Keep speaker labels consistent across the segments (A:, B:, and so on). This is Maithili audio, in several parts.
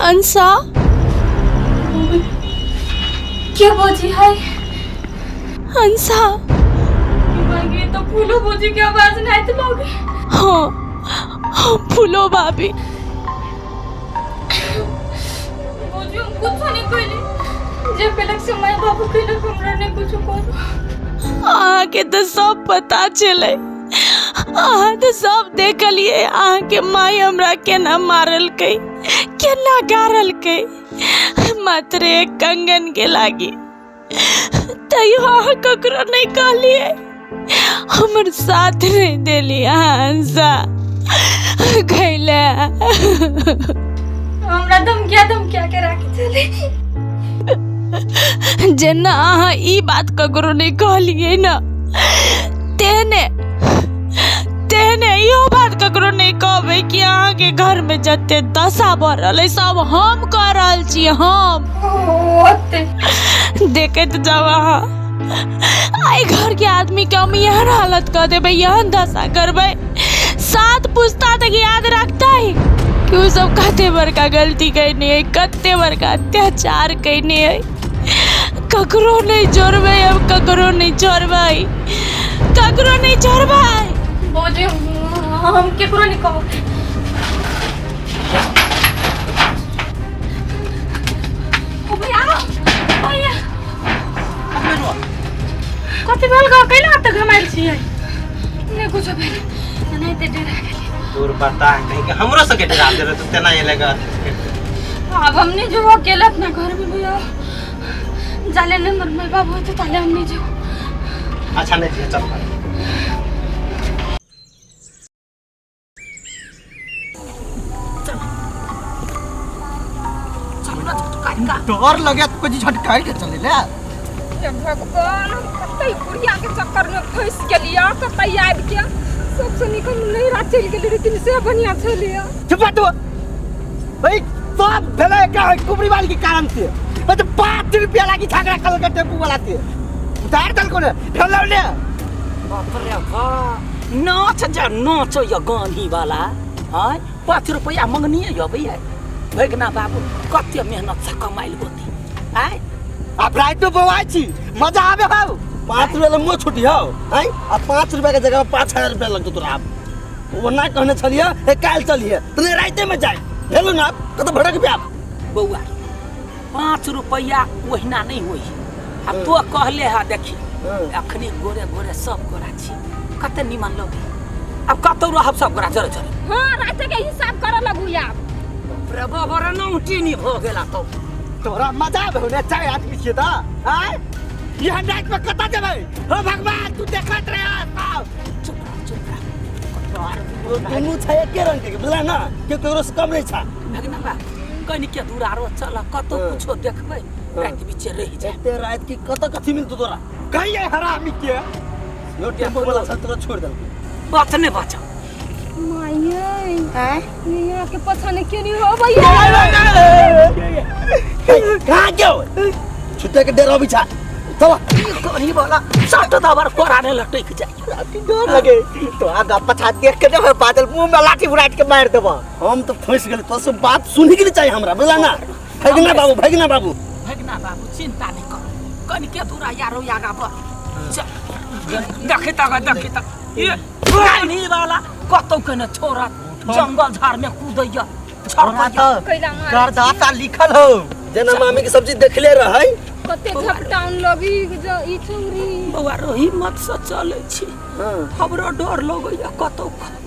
A: अंशा
B: के बजी है
A: अंशा
B: ये तो फूलो भौजी के आवाज नहीं तो लोगे।
A: हाँ हम फूलो भाभी।
B: भौजी हम कुछ नहीं कहली, जे कहलक से माय बाबू कहलक, हमरा नहीं कुछ करू।
A: अहाँके तऽ सब पता छलै, अहाँ तऽ सब देखलियै अहाँके माय हमरा केना मारलकै, केना गारलकै, मात्र एक कंगन के लागी। तैयो अहाँ ककरो नहीं कहलियै, हमर साथ नहीं देली अहाँ अंशा कैले।
B: हमरा धमकिया धमकिया के राखी चले।
A: जेना अहाँ ई बात ककरो नहीं कहलियै ना, तेहने तेहने इहो बात ककरो नहीं कहबै कि अहाँके घर में जते दशा भऽ रहल अइ सब हम कऽ रहल छी। हम
B: ओते
A: देखैत जाउ अहाँ, एहि घर के आदमी के हम एहन हालत कऽ देबै, एहन दशा करबै, 7 पुस्ता तक याद रखतै कि ओ सब कते बड़का गलती कयने अइ, कते बड़का अत्याचार कयने अइ। ककरो नहीं छोड़बै, अब ककरो नहीं छोड़बै, ककरो नहीं छोड़बै।
B: भौजी हम केकरो नहीं कहब। ओ भैया, भैया कथी भेल गो? कैला एते घमायल छियै? नहीं कुछो भेल, नहीं ते डरा गेली।
C: तोर पता कहीं के हमरो सबके डरा देले तू तेना एले गा।
B: अब हम नहीं जो अकेले अपना घर में भैया जाले नहीं मर माय बाबू तो ताले हम नहीं जो।
C: अच्छा नहीं चल।
D: डर लगे तो कुछ झटका के चले ले।
E: हे भगवान, हम कते बुढ़िया के चक्कर में फंस गेलिया, कते आबि के सबसे नीक हम नैहरा चलि गेली रहथिन से बढ़िया छलिया।
D: चुप तू भाई, सब भेलै का कुबरी वाली के कारण से। तो 5 रुपया लागी झगड़ा कर के टेम्पू वाला से उतार दल को ने भेलौ ने।
F: बाप रे बाप, नाच जा नाच या गांधी वाला। हां 5 रुपया मंगनी अबैया भगना बाबू, कते मेहनत से कमाइल होती। आय
D: आप रात में बौआइ छी, मजा आबे हौ। 5 रुपया लग मुँह छुटी हौ। आय आ 5 रुपया के जगह 5000 रुपया लगतौ तोरा। आप ओना कहने छलियै ए काल्हि चलियै, तने राते में जाय भेलौ ना, कतौ भड़क पे आप।
F: बौआ 5 रुपया ओहिना नहीं होई। आ तो कहले हा देखी अखनी गोरे गोरे सब गोरा छी, कते निमन लगे। अब कतौ रहब सब गोरा जरे जरे।
E: हां रात के हिसाब करऽ लगू आब।
F: रे बाबा रे नौटी नी भ गेला तो
D: तोरा मजा आबे ने। 4 आदमी छियै त आय यहाँ रात में कतऽ जेबै? हो भगवान तू देखत रहे।
F: चुप रह चुप रह,
D: दुनू छै एके रंग के, बुझला ना, के ककरो से कम नहीं छा।
F: भगना बा कनि के दूर आरो चल, कतौ कुछो देखबै राति बीचे रहि जाय।
D: एते राति की कतऽ कथी मिलतौ तोरा? कहीं है हरामी के यो टेम्पो वाला छल तोरा छोड़ देलकै।
F: बात नहीं बचा
E: माये यहाँ के पछा नहीं क्यों नहीं हो भैया?
D: कहाँ गयो? छुट्टे के डर अभी छा। चल
F: कहीं वाला सट दबर कोराने लटक जाय।
D: डर लगे तो आगा पछा देख के देख बादल मुंह में लाठी उड़ाट के मार देबो। हम तो फंस गेल, तो सब बात सुनी के नहीं चाहिए हमरा, बुझला ना। भगना बाबू, भगना बाबू,
F: भगना बाबू, चिंता नहीं कर, कनि के दूरा यारो आगा बढ़। चल देखी तक देखी तक ये पानी वाला कतौ के न छोड़त, जंगल झाड़ में कूदैया
D: करदाता लिखल हो। जेना मामी के सब्जी देखले रहै
E: कते झपटाउन लगी जो ई छौरी।
F: बौआ रो हिम्मत से चलै छी, हमरो डर लगैया कतौ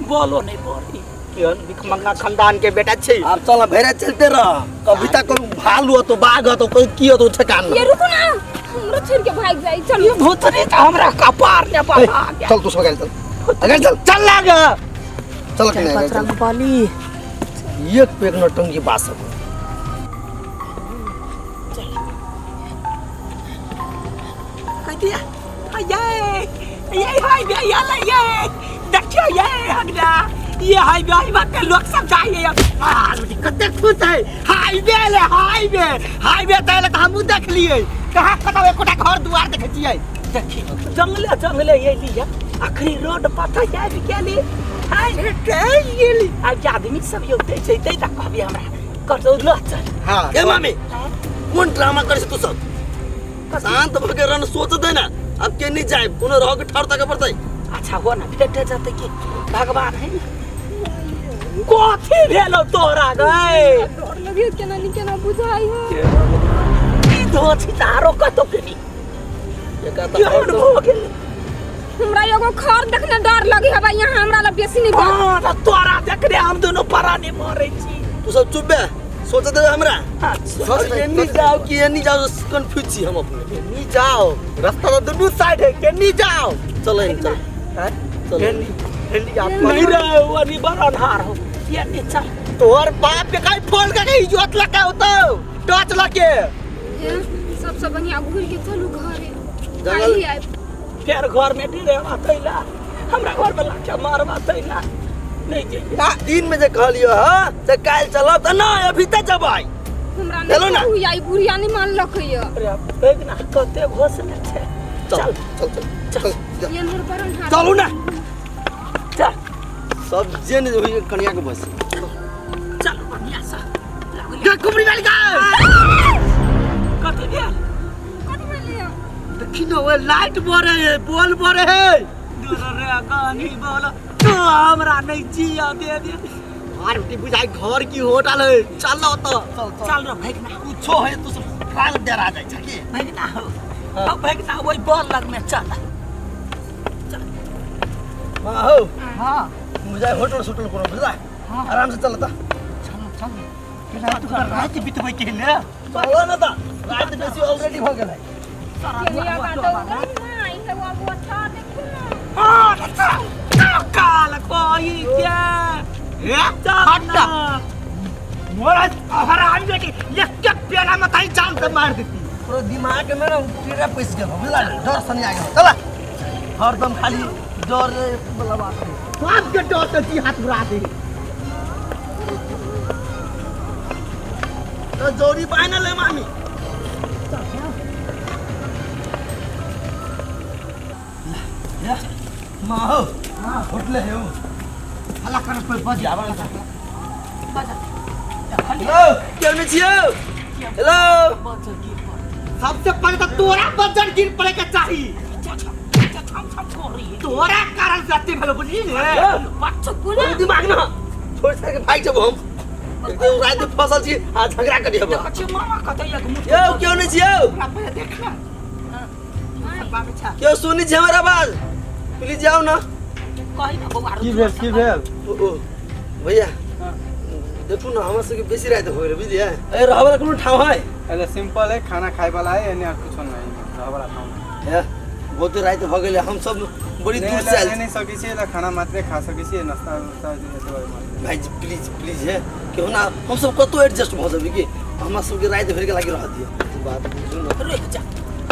F: बोलो नहीं पड़ी।
D: केहन भिखमंगा खानदान के बेटा छै। अब चल भैरा चलते रह, कभी तक भालू हो तो बाघ हो तो कोई की हो तो ठेकान।
E: ये रुको ना, हमरो छोड़ के भाग जाई। चल
F: ये भूतनी त हमरा कपार ने बहा गया।
D: चल तू सब चल अगर चल चल लाग चल के
F: पतरंग वाली
D: एक पे एक नटंगी बास।
F: चल कह दिया ये ये हाईवे ये ले ये देखियो ये हगना ये हाईवे हाईवे पे लोग सब जाइए।
D: कते खुश है हाईवे ले, हाईवे हाईवे त ले त हमहू देख लिए। कहाँ कतौ एकोटा घर दुआर देखै छियै।
F: देखी जंगले जंगले ये लिया आखिरी रोड पता आबि गेली। आदमी सब यौते जैते त कहबी हमरा कतौ ल चल।
D: हां ए मामी कोन ड्रामा करै तू सब? शांत भ के रन सोच दे ना, अब के नहीं जाए कोनो रह के ठार तक पड़तै।
F: अच्छा हो ना भेटे जतै कि भगवान है ना। कथी भेलो तोरा गए?
E: डर लगे केना नी केना बुझाई हो।
F: ई धोछी तारो कतो के नी
D: एका त
F: केहन भ गेल?
E: हमरा एगो खर देखने डर लगे हबा, यहाँ हमरा ला बेसी नहीं बात।
F: हां त तोरा देखने हम दोनों परानी मरै छी।
D: तू सब चुप बे, सोच दे हमरा।
F: सोच
D: एनी जाओ कि एनी जाओ, कंफ्यूज छी हम अपने।
C: एनी जाओ, रास्ता तो दोनों साइड है, केनी जाओ?
D: चल एनी चल।
C: हैं
D: चल
C: एनी एनी आप
F: नहीं रे वनी बड़ अन्हार हो, एनी चल।
C: तोहर बाप के काई फोन करके इज्जत लगा होतो टॉर्च लगे।
E: सबसे बढ़िया घूर के चलू घरे।
D: जंगल
F: फिर घर में डरेवा तैला, हमरा घर में लाठिया मारवा तैला नहीं जइए।
D: दिन में जे कहलियो हां से काल चलब त ना अभी त जबै।
E: हमरा नहीं हुई आई बुढ़िया नहीं मानलक है।
F: अरे देख ना कते घोसले छै।
D: चल चल चल चल
E: ये मोर पर अन्हार।
D: चलू ना
F: चल
D: सब जे नहीं हुई कनिया के बस।
F: चल बढ़िया सा
C: गे कुमरी वाली का
F: कथि भेल?
E: कथि भेल?
C: देखी ना वो लाइट बरे है, बॉल बरे है।
F: दूर रे गानी बोल तू हमरा नहीं जिया दे दे।
C: और बेटी बुझाई घर की होटल है। चलो तो
F: चल रे भागना
D: कुछो है तू सब काल डरा जाय छ की
F: भागना हो। अब भागना वही बॉल लग में चल। चल
D: हां हो
F: हां
D: बुझाई होटल सोटल कोनो बुझला आराम से चलता।
C: चल चल केना तू रात बितबै के ने
D: चलो ना त रात बेसी ऑलरेडी भ गेलै।
E: केनिया का तो ना ई सब अब अच्छा देखू ना।
F: हां काल कोई के
C: ए हट्टा मोरा हरामी बेटी एक एक पेला में ताई जान से मार देती।
D: पूरा दिमाग में ना कीड़ा पैस गेल बुझला, डर सनी आ गेल। चला हरदम खाली डर वाला बात है।
C: बाप के डर से जी हाथ उड़ा दे।
D: तो जोड़ी पाए ना ले मामी। या माँ हो होटल है वो
C: हल्ला कर पर बज आवा लगा
F: बज।
D: हेलो केल में छियो? हेलो
C: सबसे पहले तो तोरा बजर गिर पड़े के चाही। तोरा कारण से अत्ते भेलो बुझली ने।
F: बच्चो कोना
D: दिमाग ना छोड़ सके भाई जब हम एकदम रात में फसल छी आ झगड़ा करी हम।
F: देखै छी मामा कतै एक मुठ।
D: यो क्यों नहीं छियो?
F: पहिले देख ना बाबे छा।
D: क्यों सुनी छी हमर आवाज? प्लीज जाओ ना।
F: कहि ना बौआ
C: की भेल की भेल?
D: ओ भैया देखू ना हमरा सबके बेसी रात हो गेलै बुझलियै। ए रहबला कोनो ठाव है?
G: अरे सिंपल है, खाना खाए वाला है एने और कुछ नहीं है। रहबला ठाव
D: है बहुत रात हो गेलै, हम सब बड़ी दूर से आयल।
G: नहीं सकै छी खाना मात्र खा सकै छी, नाश्ता उस्ता जे हेतै मात्र।
D: भाई जी प्लीज प्लीज है क्यों ना हम सब कतो एडजस्ट भ जेबै कि हमरा सबके रात भर के लागि रह दियो बात बुझू ना।
F: रुक जा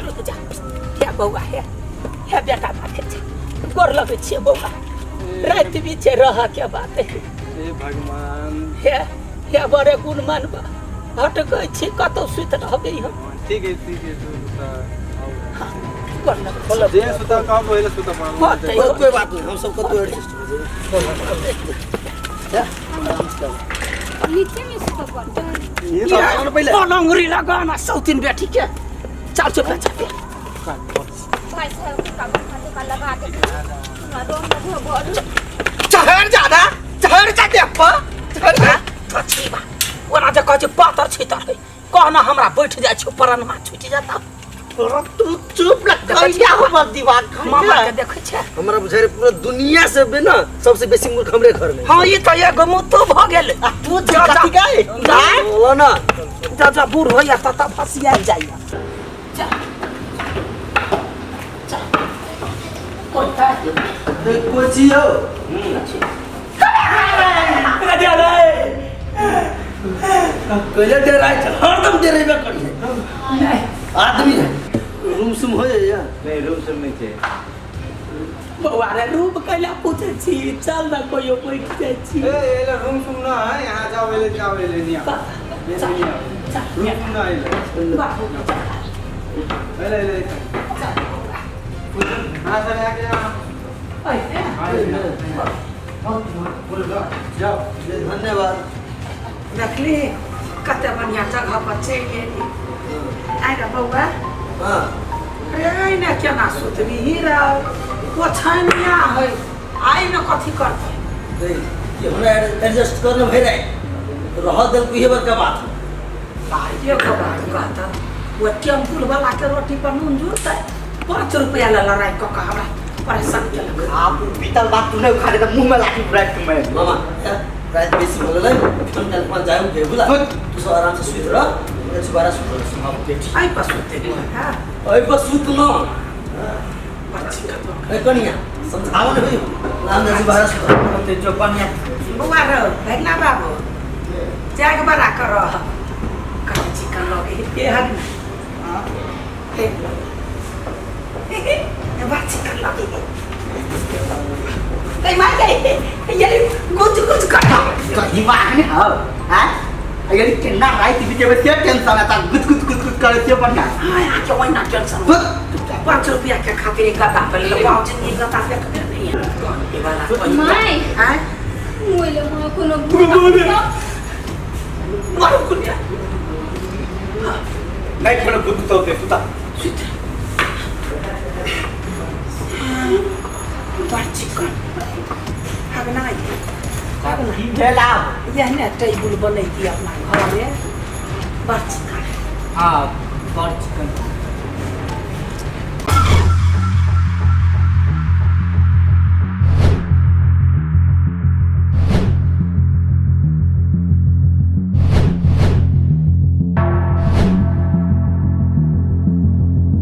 F: रुक जा हे बौआ हे हे बेटा बात छै गोर लगै छियै बौआ, रात बीचे रह के बात है।
G: हे भगवान
F: हे हे बड़े गुण मानबा हटकै छी कतौ सुति रहबै हम।
G: ठीक है ठीक है तू सुता
F: गोर लगै
G: जे सुता कब होइले सुता पाबो
D: कोई बात नहीं, हम सब कतो एडजस्ट हो जेबै। जा आराम से
E: नीचे में सुता पड़ता
D: ये तो आउन पहिले
F: पलंगरी लगाना सौतिन बेटी के चल चुप चल
E: भाई साहब का हाथ का लगा दे हमरा रोम में भर
C: चहर जादा चहर जा दे पर चहर जा
F: छी बा ओना जे कहै छै पातर छितर है कहना हमरा बैठ जाइ छै परनमा छुटि जाता।
C: तू चुप लग गया हमर दिमाग
F: मामा के देखै छै
D: हमरा बुझाइ रे पूरा दुनिया से बे ना सबसे बेसी मूर्ख हमरे घर में।
F: हां ई त एगो मुतो भ गेल।
C: आ तू कथि गए
D: बोलो ना
F: जा जा बूढ़ होइया त त फसिया जाइया। चल चल कोता
D: कोई चीज हो कहिले डराइ छ हरदम डरेबे करी
F: नहीं
D: आदमी है। रूम सुम हो जाइए?
G: नहीं रूम सुम नहीं चाहिए
F: बौआ रे रूम कैला पूछे छी चल ना कोई बैठ जाय छी।
G: ए एला रूम सुम ना है यहां जाओ एले जाओ एले नहीं आओ
F: चल चल
G: रूम सुम ना एले एले एले हां सर आके जाओ
D: जाओ धन्यवाद
F: रखली। कते बढ़िया जगह पर चलि एली। आइ रे बौआ।
D: हाँ।
F: अरे ने केना सुतबी रे, ओछानिया है, आइ ने कथी करतै?
D: कि हमरा एडजस्ट करने भई रहे रह दिल को ये बड़का बात।
F: एगो बात कहता, वो टेम्पुल वाला के रोटी पर नून जुड़तै? 5 रुपया ला लड़ाई कऽ के हमरा परेशान केलक।
C: आप बीतल बात तू नहीं उखाड़े तो मुंह में लाठी बुराई तुम्हें।
D: मामा रात बेसी हो गेलै, हम कल पाँच जाए के बुला, तू सब आराम से सुत रह, मैं सुबह सुत रह।
C: हाँ ठीक।
F: आइ पर सुते हां।
D: ओइ पर सुत न।
F: बच्ची का
D: ए कनिया समझाओ ने भाई, राम जी बाहर सुत
C: ते जो बढ़िया
F: बौआ रहो भगना बाबू जाग बड़ा कर रह कते चिकन लगे ए हग ना। हे हे बा चिकन लगे ए मार गई ये गुज गुज कर
C: कहीं बात नहीं हो। हां ये केना रात बीते में से टेंशन आता, गुज गुज गुज गुज करे से बढ़िया।
F: हां आके वही ना टेंशन। 5 रुपया के खातिर एक गद्दा पर ले बाबूजी एक गद्दा पे के नहीं है ए वाला।
B: माय
F: हां
B: मोइले मां कोनो
F: मारो कुनिया
C: नहीं कोनो भूत तो दे सुता
F: सुत बड़ चिकन हगना हगना
C: की भेला
F: यह ने टेबुल बनैती अपना घरे बड़ चिकन।
C: हां बड़ चिकन।